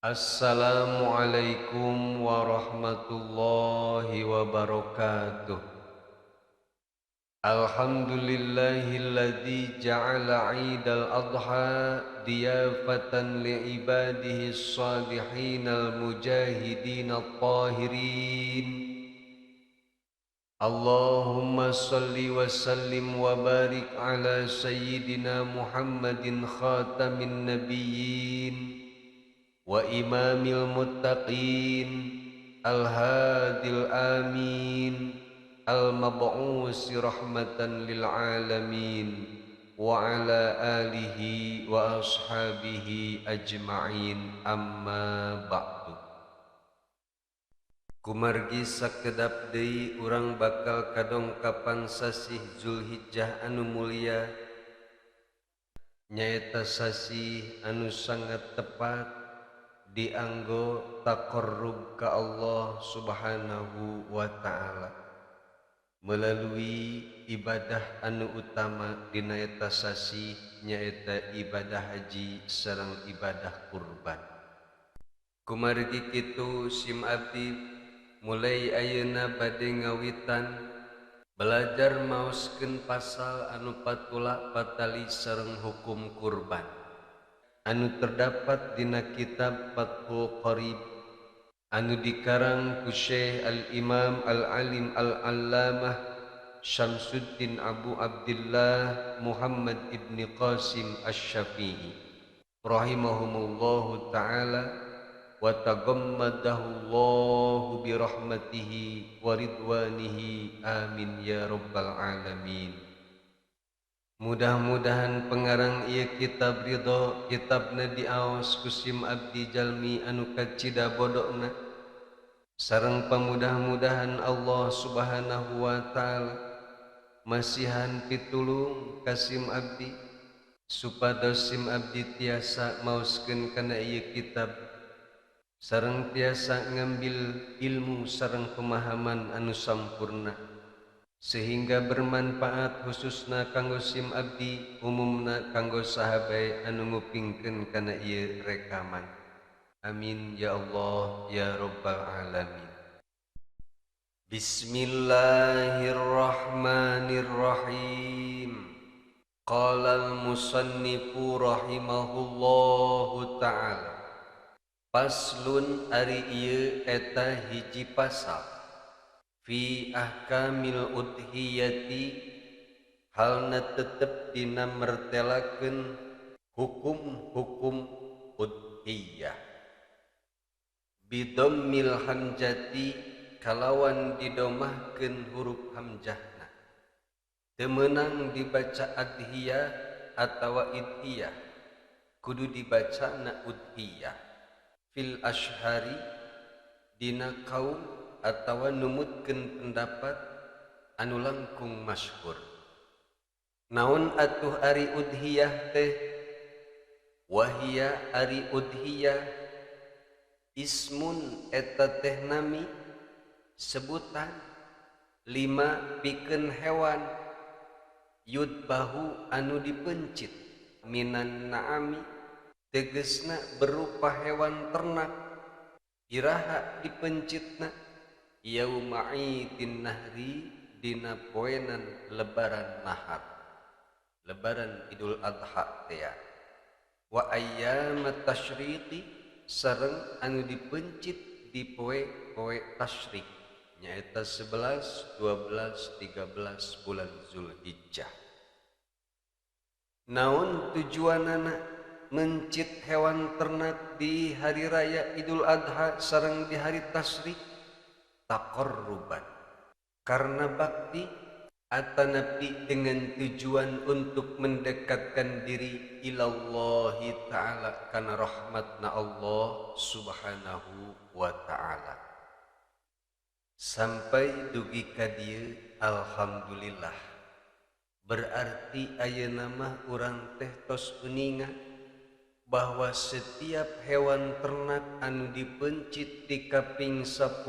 Assalamualaikum warahmatullahi wabarakatuh. Alhamdulillahilladzi ja'ala 'idal adha diyafatan li'ibadihi as-salihin al-mujahidin at-tahirin. Allahumma salli wa sallim wa barik ala sayyidina Muhammadin khatamin nabiyyin wa imamil muttaqin al-hadil amin al-mab'usi rahmatan lil alamin wa ala alihi wa ashabihi ajma'in, amma ba'du. Kumargi sakedap deui urang bakal kadongkapan sasih Zulhijjah anu mulia, nyaeta sasih anu sangat tepat dianggo taqarrub ka Allah Subhanahu wa ta'ala melalui ibadah anu utama dina eta sasih, nyaeta ibadah haji sareng ibadah kurban. Kumargi kitu sim abdi mulai ayeuna bade ngawitan belajar maoskeun pasal anu patula patali sareng hukum kurban anu terdapat dina kitab Fathul Qarib anu dikarang ku Syekh Al-Imam Al-Alim Al-Allamah Syamsuddin Abu Abdillah Muhammad Ibni Qasim Asy-Syafi'i rahimahumullahu ta'ala wa taghammadahu Allahu bi rahmatihi wa ridwanihi, amin ya rabbal alamin. Mudah-mudahan pengarang ieu kitab ridho kitabna diaos ku sim abdi jalmi anu kacida bodona, sareng pamudah-mudahan Allah Subhanahu wa ta'ala masihan pitulung ka sim abdi supados sim abdi tiasa maoskeun kana ieu kitab sareng tiasa ngambil ilmu sareng pemahaman anu sampurna sehingga bermanfaat khususna kanggo sim abdi, umumna kanggo sahabat anu ngupingkeun kana ieu rekaman. Amin ya Allah ya rabbal alamin. Bismillahirrahmanirrahim. Qala al-musannifu rahimahullahu ta'ala. Paslun ari ieu eta hiji pasal fi ahkamil udhiyati, halna tetep dina mertelakeun hukum-hukum udhiyah. Bidammil hamzati kalawan didomahkeun huruf hamzahna. Teu meunang dibaca adhiyah atawa idhiyah, kudu dibacana udhiyah. Fil ashhari dina kaum atawa numutkeun pendapat anu langkung masyhur. Naon atuh ari udhiyah teh? Wahia ari udhiyah ismun eta teh nami sebutan lima pikeun hewan yudbahu anu dipencit minan naami, tegesna berupa hewan ternak. Iraha dipencitna? Yauma idin nahri, dina poenan lebaran nahar, lebaran Idul Adha teh. Wa ayyamat tasyriqi sareng anu dipencit di poe-poe tasyrik, nyaeta 11, 12, 13 bulan Zulhijjah. Naon tujuanana mencit hewan ternak di hari raya Idul Adha sareng di hari tasyrik? Taqarruban, karena bakti atanapi dengan tujuan untuk mendekatkan diri ilallahi ta'ala kana rahmatna Allah Subhanahu wa ta'ala. Sampai dugi ka dieu alhamdulillah, berarti ayeuna mah urang teh tos uninga bahwa setiap hewan ternak anu dipencit di kaping 10,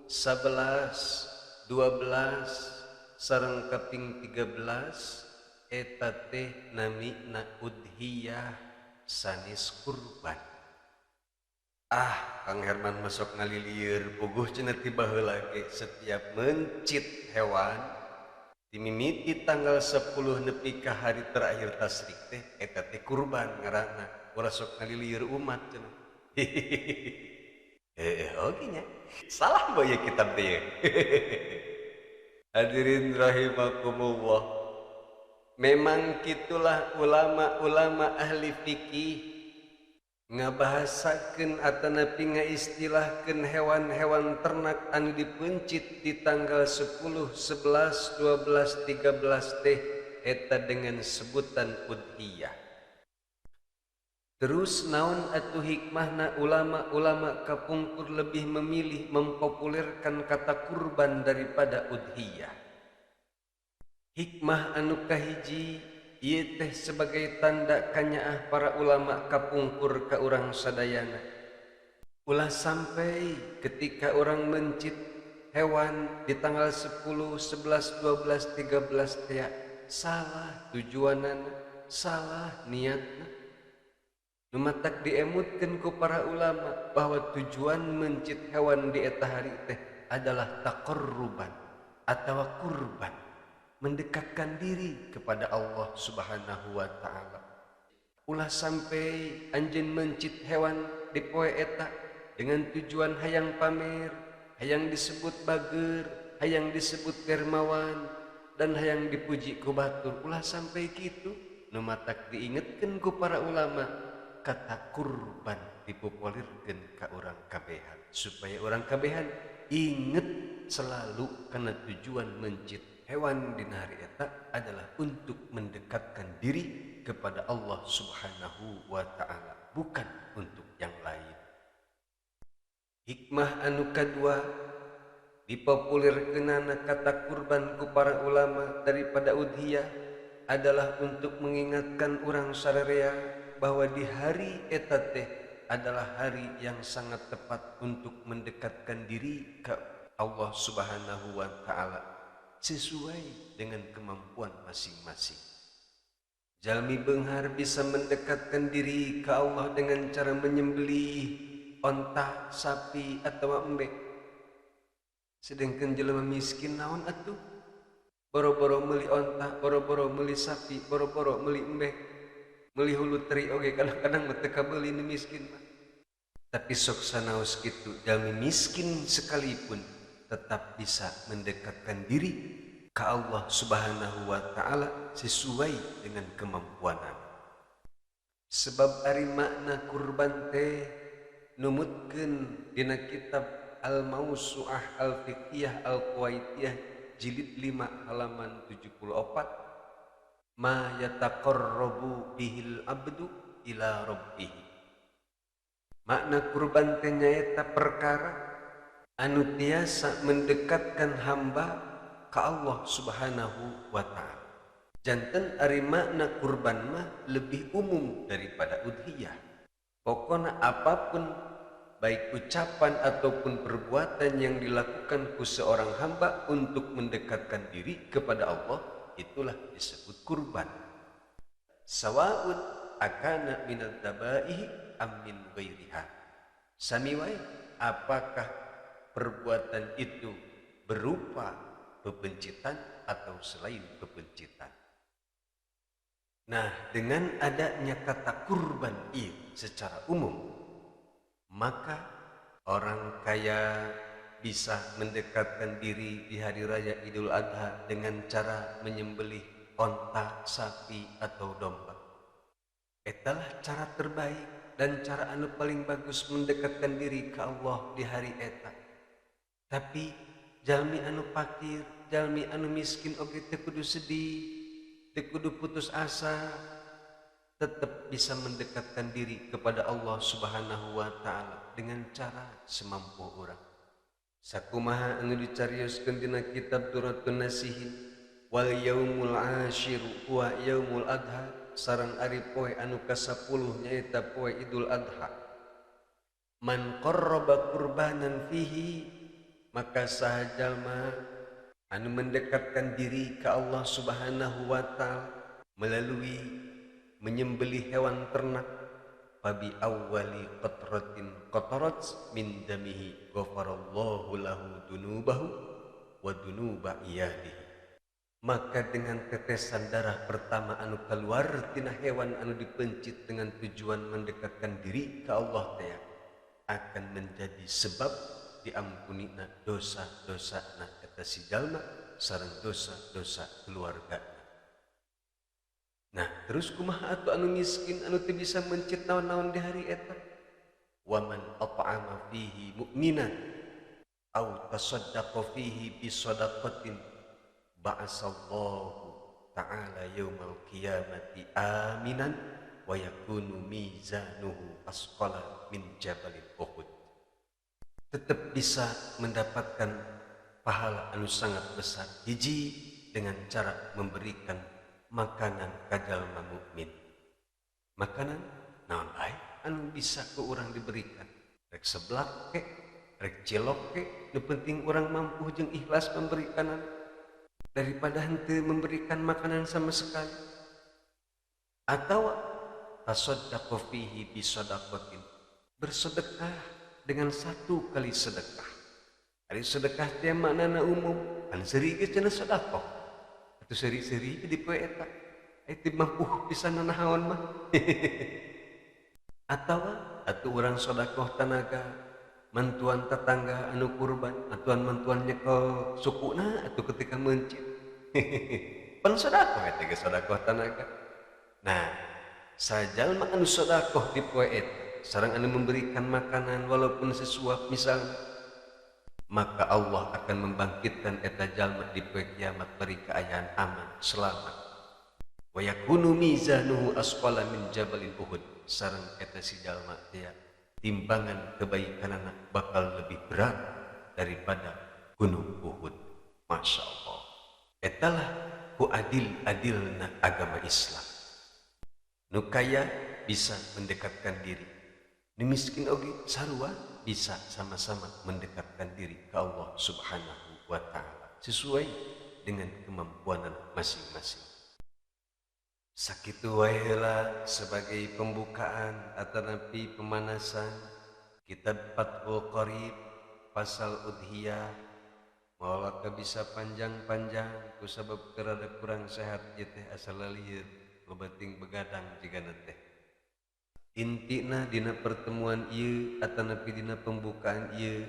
11, 12 sareng kaping 13 eta teh namina udhiyah sanes kurban. Ah, Kang Herman masuk ngalilieur puguh cenah ti baheula ge setiap mencit hewan dimimiti tanggal 10 nepi ka hari terakhir tasyrik teh eta teh kurban ngaranna, ulah sok ngalilieur umat cenah. Oke nya. Salah boy kitab teh. Hadirin rahimakumullah. Memang kitulah ulama-ulama ahli fikih ngabahasakeun atanapi ngaistilahkeun hewan-hewan ternak anu dipencit di tanggal 10, 11, 12, 13 teh eta dengan sebutan udhiyah. Terus naon atuh hikmahna ulama-ulama kapungkur lebih memilih mempopulerkan kata kurban daripada udhiyah. Hikmah anu kahiji ieu teh sebagai tanda kanyaah para ulama kapungkur ka urang sadayana. Ulah sampai ketika orang mencit hewan di tanggal 10, 11, 12, 13 teh salah tujuanana, salah niatna. Nu matak diemutkeun ku para ulama bahwa tujuan mencit hewan di eta hari teh adalah taqarruban atawa kurban, mendekatkan diri kepada Allah Subhanahu wa taala. Ulah sampai anjeun mencit hewan di poe eta dengan tujuan hayang pamer, hayang disebut bager, hayang disebut dermawan, dan hayang dipuji ku batur. Ulah sampai kitu. Nu matak diingetkeun ku para ulama kata kurban dipopulerkeun ka urang kabehan supaya urang kabehan inget selalu karena tujuan mencit hewan dina hari eta adalah untuk mendekatkan diri kepada Allah Subhanahu wa taala, bukan untuk yang lain. Hikmah anu kadua dipopulerkeunana kata kurban ku para ulama daripada udhiyah adalah untuk mengingatkan urang sararea bahwa di hari eta teh adalah hari yang sangat tepat untuk mendekatkan diri ke Allah Subhanahu wa taala sesuai dengan kemampuan masing-masing. Jalmi beunghar bisa mendekatkan diri ke Allah dengan cara menyembelih onta, sapi atau embe. Sedangkan jelema miskin naon atuh? Boro-boro meuli onta, boro-boro meuli sapi, boro-boro meuli embe. Meuli hulu teri oge kadang-kadang mah teu kabeuli nu miskin mah. Tapi sok sanaos kitu jalmi miskin sekalipun tetap bisa mendekatkan diri ke Allah Subhanahu wa taala sesuai dengan kemampuan. Sebab ari makna kurban teh numutkeun dina kitab Al-Mausu'ah Al-Fiqhiyah Al-Kuwaitiyah jilid 5 halaman 74, ma yataqarrabu bihil abdu ila rabbih. Makna kurban teh nyaeta perkara anu tiasa mendekatkan hamba ka Allah Subhanahu wa taala. Janten ari makna kurban mah lebih umum daripada udhiyah. Pokona apapun baik ucapan ataupun perbuatan yang dilakukan ku seorang hamba untuk mendekatkan diri kepada Allah, itulah disebut kurban. Sawaun akana minad dabaihi am min ghairiha. Sami wae, apakah perbuatan itu berupa pepencitan atau selain pepencitan. Nah, dengan adanya kata kurban itu secara umum, maka orang kaya bisa mendekatkan diri di hari raya Idul Adha dengan cara menyembelih onta, sapi atau domba. Etalah cara terbaik dan cara anu paling bagus mendekatkan diri ke Allah di hari eta. Tapi jalmi anu pakir, jalmi anu miskin oge teu kudu sedih, teu kudu putus asa, tetap bisa mendekatkan diri kepada Allah Subhanahu wa taala dengan cara semampu urang. Sakumaha anu dicarioskeun dina kitab Duratun Nasihin, wal yaumul ashiru wa yaumul adha, sareng ari poe anu ka-10 nyaeta poe Idul Adha. Man qarraba qurbanan fihi, maka saha jalma anu mendekatkan diri ke Allah Subhanahu wa taala melalui menyembelih hewan ternak Fabi awwali qatratin qatarat min damihi ghafarallahu lahu dunubahu wa dunuba iyalihi. Maka dengan tetesan darah pertama anu keluar tina hewan anu dipencit dengan tujuan mendekatkan diri ke Allah teh akan menjadi sebab diampunina dosa-dosa na eta si jalma sareng dosa-dosa keluarga. Nah, terus kumaha atuh anu miskin anu teu bisa mencit naon-naon di hari eta? Waman at'ama fihi mu'minan aw tasaddaqa fihi bi sadaqatin ba'asallahu ta'ala yaumal qiyamati aminan wa yakunu mizanuhu asqala min jabalil Uhud. Tetap bisa mendapatkan pahala anu sangat besar hiji dengan cara memberikan makanan ka jalma mukmin. Makanan naon bae anu bisa ku urang diberikan, rek seblak ke, rek cilok ke, nu penting urang mampu jeung ikhlas memberikan daripada henteu memberikan makanan sama sekali. Atau tasaddaqu fihi bisadaqatin, bersedekah dengan satu kali sedekah. Ari sedekah teh maknana umum, kan seuri geus cenah sedekah. Atuh seuri-seuri di poe eta. Ai teu mampu pisan nanaon mah. Atawa atuh urang sedekah tanaga, mantuan tetangga anu kurban, atuan mantuan nyekel sukuna atuh ketika meuncit. Pan sedekah eta ge sedekah tanaga. Nah, sajalma anu sedekah di poe eta sareng anu memberikan makanan walaupun sesuap misalnya, maka Allah akan membangkitkan eta jalma di poe kiamat beri keayaan aman selamat. Wa yakunu mizanuhu asqala min jabalil Uhud, sareng eta si jalma teh timbangan kebaikanana bakal lebih berat daripada gunung Uhud. Masya Allah. Etalah ku adil-adilna agama Islam. Nu kaya bisa mendekatkan diri, nu miskin oge sarua bisa sama-sama mendekatkan diri ke Allah Subhanahu wa Ta'ala sesuai dengan kemampuan masing-masing. Sakitu wae heula sebagai pembukaan atanapi pemanasan kitab Fathul Qarib pasal udhiyah. Moal bisa panjang-panjang kusabab keur rada kurang sehat ieu teh asal lieur loba ting begadang jigana teh. Intina dina pertemuan ieu atanapi dina pembukaan ieu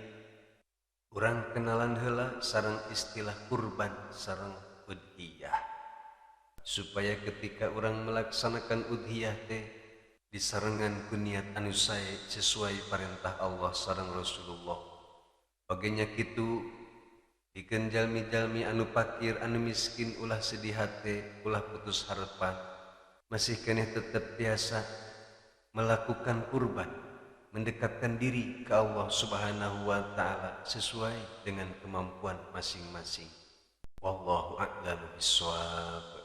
urang kenalan heula sareng istilah kurban sareng udhiyah, supaya ketika urang melaksanakan udhiyah teh disarengan ku niat anu sae sesuai perintah Allah sareng Rasulullah. Oge nya kitu pikeun jalmi-jalmi anu fakir anu miskin ulah sedih hate, ulah putus harapan, masih keneh tetep biasa melakukan kurban, mendekatkan diri ke Allah Subhanahu wa Ta'ala sesuai dengan kemampuan masing-masing. Wallahu a'lamu bissawab.